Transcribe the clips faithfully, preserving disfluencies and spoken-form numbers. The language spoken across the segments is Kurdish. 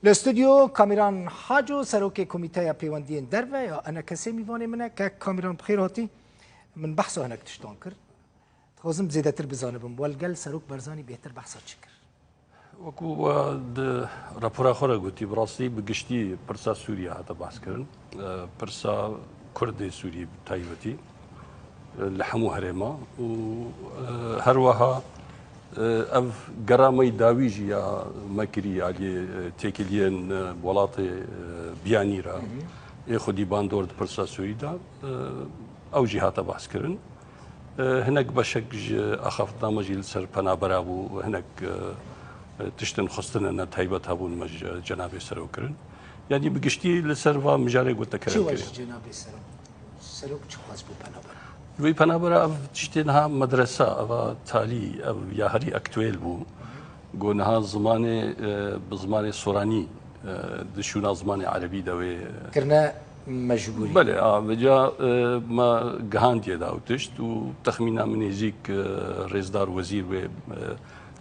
Li stûdyo Kamîran Haco, serokê Komîteya Pêwendiyên Derve ya E N K S'ê mîvanê min e. Kek Kamîran, bi xêr hatî. Min behsa hinek tiştan kir. Dixwazim zêdetir bizanibim, we li gel Serok Barzanî bêhtir behsa çi kir? Wekî we di rapora xwe re gotî, bi rastî bi giştî pirsa Sûriye hate behskirin. E, pirsa Kurdê Sûrî bi taybetî, e, li hemû herêma û, e, her wiha, e, ev gera me yî dawî jî ya me kirî aliyê, e, têkiliyên, e, welatê, e, biyanî re, ê xwedî bandor di pirsa Sûrî de, e, ew jî hate behskirin. E, hinek beşek ji axaftina me jî li ser penabera bû, hinek, e, e, tiştên xistine ne taybet hebûn me ji cenabê serok kirin. Yanî bi giştî li ser va mijarê gotekerem Çi we kirî. Ji cenabê serok, serok çi xwest bû penabera? Wê penabera ev tiştê niha medresa, eva talî, ev ya herî aktuel bû. Go niha zimanê, e, bi zimanê soranî, e, di şûna zimanê erebî de wê, e, kirine mecbûrî. Belê, a, vêca, e, me gihandiye da ew tişt û texmîna min nêzîk, e, rêzdar wezîr wê, e,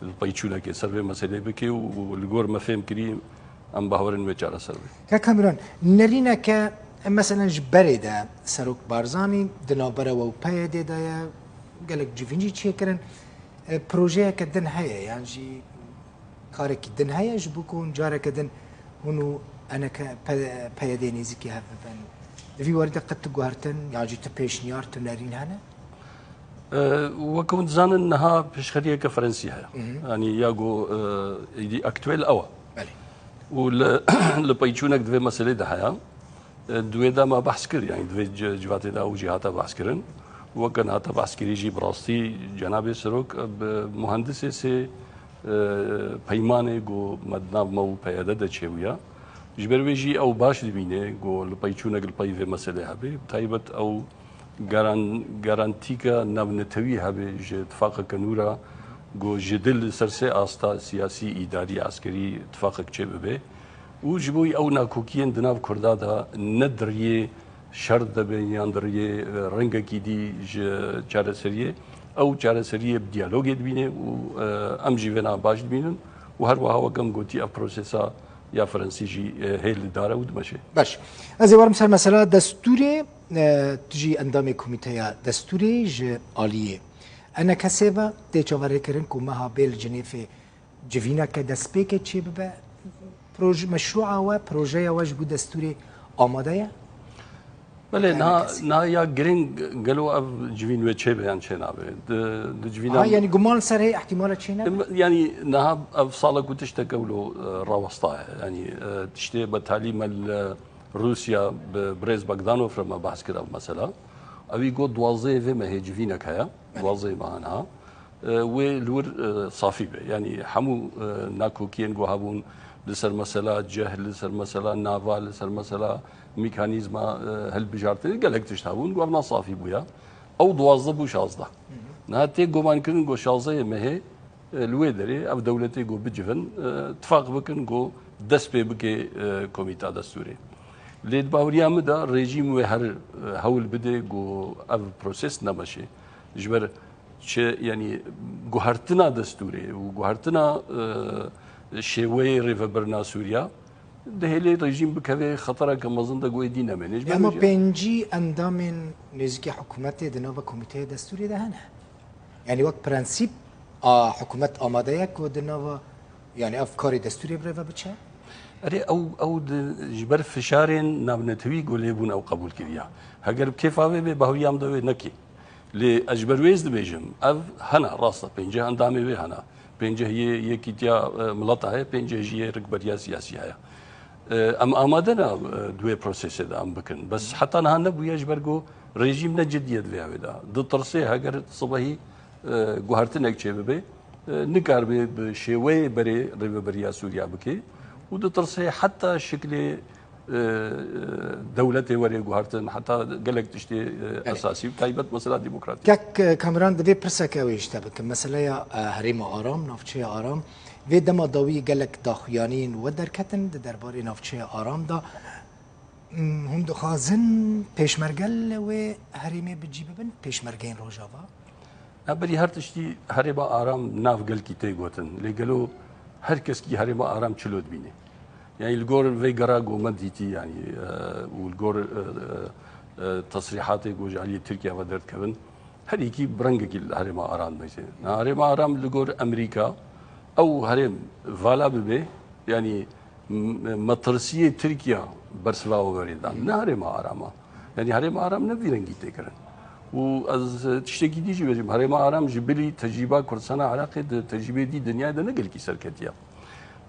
li peyçûnekê ser vê meselê bike û, û li gor me fêm kirî em bawerin wê çareser bê. Kek Kamîran, nerîneke, e, meselen ji berê de Serok Barzanî di navbera we û P Y D'ê de ye, gelek civîn jî çêkirin. E, projeyeke din heye, yan jî karekî din heye ji bo ku hûn careke din hûn û E N K, P-, P Y D'ê nêzîkî hev bibin? Di vî warî de qet tu guhertin, yan jî tu pêşniyar, tu nerîn hene? E, weke hûn dizanin, niha pêşxeriyeke Frensî heye. Hı hı. Yanî ya ku, e, êdî aktuel ew e. Belê. Û li, li peyçûnek di vê meselê de heye. E, di wê de me behs kir, yanî di vê ci-, civatê de ew jî hate behskirin. Weke hate behskirî jî bi rastî cenabê serok, e, bi muhendisê sê, e, peymanê ku me di nav me û P Y D de çêbûya. Ji ber wê jî ew baş dibîne ku li peyçûnek li pey vê meselê hebe. Bi taybet ew garan-, garantîka navnetewî hebe ji tifaqeke nû re ku ji dil li ser sê asta siyasî, îdarî, eskerî tifaqek çêbibe. Û ji bo ew nakokiyên di nav Kurda de ne di riyê şer de be yan di riyê, e, rengekî dî ji çareseriyê, ew çareseriyê bi diyalogê dibîne û, e, em jî vêna baş dibînin û her wiha wek em gotî ev prosesa ya Frensî jî, e, hê li dar e û dimeşe. Baş. Ez ê werim ser mesela destûrê, e, tu jî endamê komîteya destûrê ji aliyê E N K S'ê ve tê çaverêkirin ku meha bê li Cinêfê civîneke destpêkê çêbibe? Proj-, meşrûa we, projeya we ji bo destûrê amade ye? Belê, niha, niha ya girîng gelo ev civîn wê çêbe yan çênabe? Di, di civîna Ha, yanî guman ser hê, ihtimala çênebe? Yanî niha ev sala ku tiştek ewlo, e, rawesta ye. Yanî, e, tiştê betalî me li Rûsya bi birêz Bogdanov re me behs kir ev mesela. Ewî got duwazdehê vê mehê civînek heye. Belê. Duwazdehê meha niha. E, wê li wir, e, safî be. Yanî hemû, e, nakokiyên ku hebûn li ser mesela cih, li ser mesela nava, li ser mesela mîkanîzma, e, hilbijartinê gelek tişt hebûn ku evna safî bûya. Ew duwazdeh bû şazdeh. Niha tê gumankirin ku şazdehê mehê, e, li wê derê ev dewletê ku bicivin, e, tifaq bikin ku dest pê bike, e, komîta destûrê. Lê di baweriya min de rejîm wê her, e, hewl bide ku ev proses nemeşe. Ji ber çi, yanî guhertina destûrê û guhertina, e, şêweyê rêvebirina Sûriya, dihêlê rejîm bikeve xetereke mezin de ku êdî nemêne. Ji ber Ama wê jî pêncî endamên nêzîkî hikûmetê di nava komîteya destûrê de hene. Yanî wek prensîp a hikûmet amade ye ku di nava, yanî ev karê destûrê bi rê ve biçe? Erê, ew, ew di, ji ber fişarên navnetewî ku lê bûn ew qebûl kiriya. Heger bi kêfa wê bê, baweriya min de wê nekê. Lê ez ji ber wê ez dibêjim, ev hene, rast e, pêncî endamê wê hene. Pêncî yê Yekîtiya, e, Mileta heye, pêncî jî yê rikberiya siyasî heye. E, em amade ne, e, di wê prosesê de em bikin. Bes heta niha nebûye ji ber ku rejîm ne cidiyet vê wê de. Ditirse heger sibehî, e, guhertinek çêbibe, e, nikaribe bi şêweyê berê rêveberiya Sûriya bike û ditirse heta şiklê, e, e, dewletê were guhertin, heta gelek tiştê, e, Belê. esasî û taybet mesela demokratîk. Kek, e, Kamîran, divê pirseke ew ê ji te bikim. Meseleya, e, herêma aram, navçeya aram. Vê dema dawî gelek daxuyaniyên we derketin di derbarê navçeya aram de. Hmm, hûn dixwazin pêşmerge li wê herêmê bi cî bibin, pêşmergeyên Rojava? Ya berî her tiştî herêma aram nav gelkî tê gotin. Lê gelo her keskî herêma aram çilo dibîne? Yani li gor vê gera ku me dîtî, yani, e, û li gor, e, e, e, tesrîhatê ku ji aliyê Tirkiye ve derdikevin, her yekî bi rengekî li herêma aram dibêje. Na herêma aram li gor Amerîka, ew herêm vala bibe, yani, m-, metirsiyê Tirkiye bersiva we berê dan. Ne herêma aram a. Yani herêma aram ne vî rengî tê kirin. Û ez tiştekî dî jî bêjim, herêma aram ji bilî tecrîba Kurdistana Iraqê di tecrîbê dî dinyayê de ne gelkî serketiye.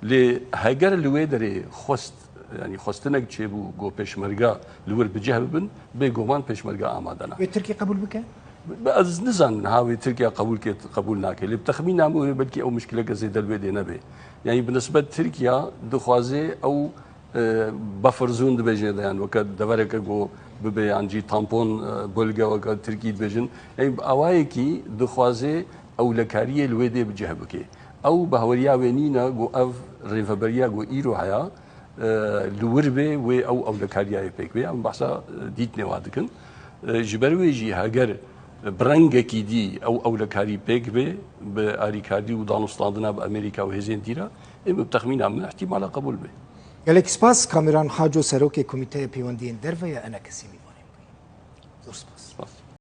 Lê heger li wê derê xwest, yani xwestinek çêbû ku pêşmerga li wir bi cih bibin, bêguman pêşmerga amade ne. Wê Tirkiye qebûl bike? Ez nizanim niha wê Tirkiye qebûl ke, qebûl nake. Lê bi texmîna min wê belkî ew mişkileke zêde li wê dê nebe. Yani bi nisbet Tirkiye dixwaze ew, e, buffer zone dibêjin, yani weke devereke ku bibe, yan jî tampon, e, bölge weke Tirkî dibêjin. Yani bi awayekî dixwaze ewlekariyê li wê dê bi cih bike. Ew bahweriya wê nîne ku ev rêveberiya ku îro heye, e, li wir bê wê ew ewlekariyayê pêk bê. Em behsa, e, dîtinê wa dikin. E, ji ber wê jî heger bi rengekî dî ew ewlekarî pêk bê, bi alîkarî û danûstandina bi Amerîka û hêzên dî re, ê min bi texmîna min îhtîmala qebûl bê. Gelek spas. Kameran Haco, serokê Komîteya Pêwendiyên Derve ye, enekesî mîvanê min bûye. Zor spas. Spas.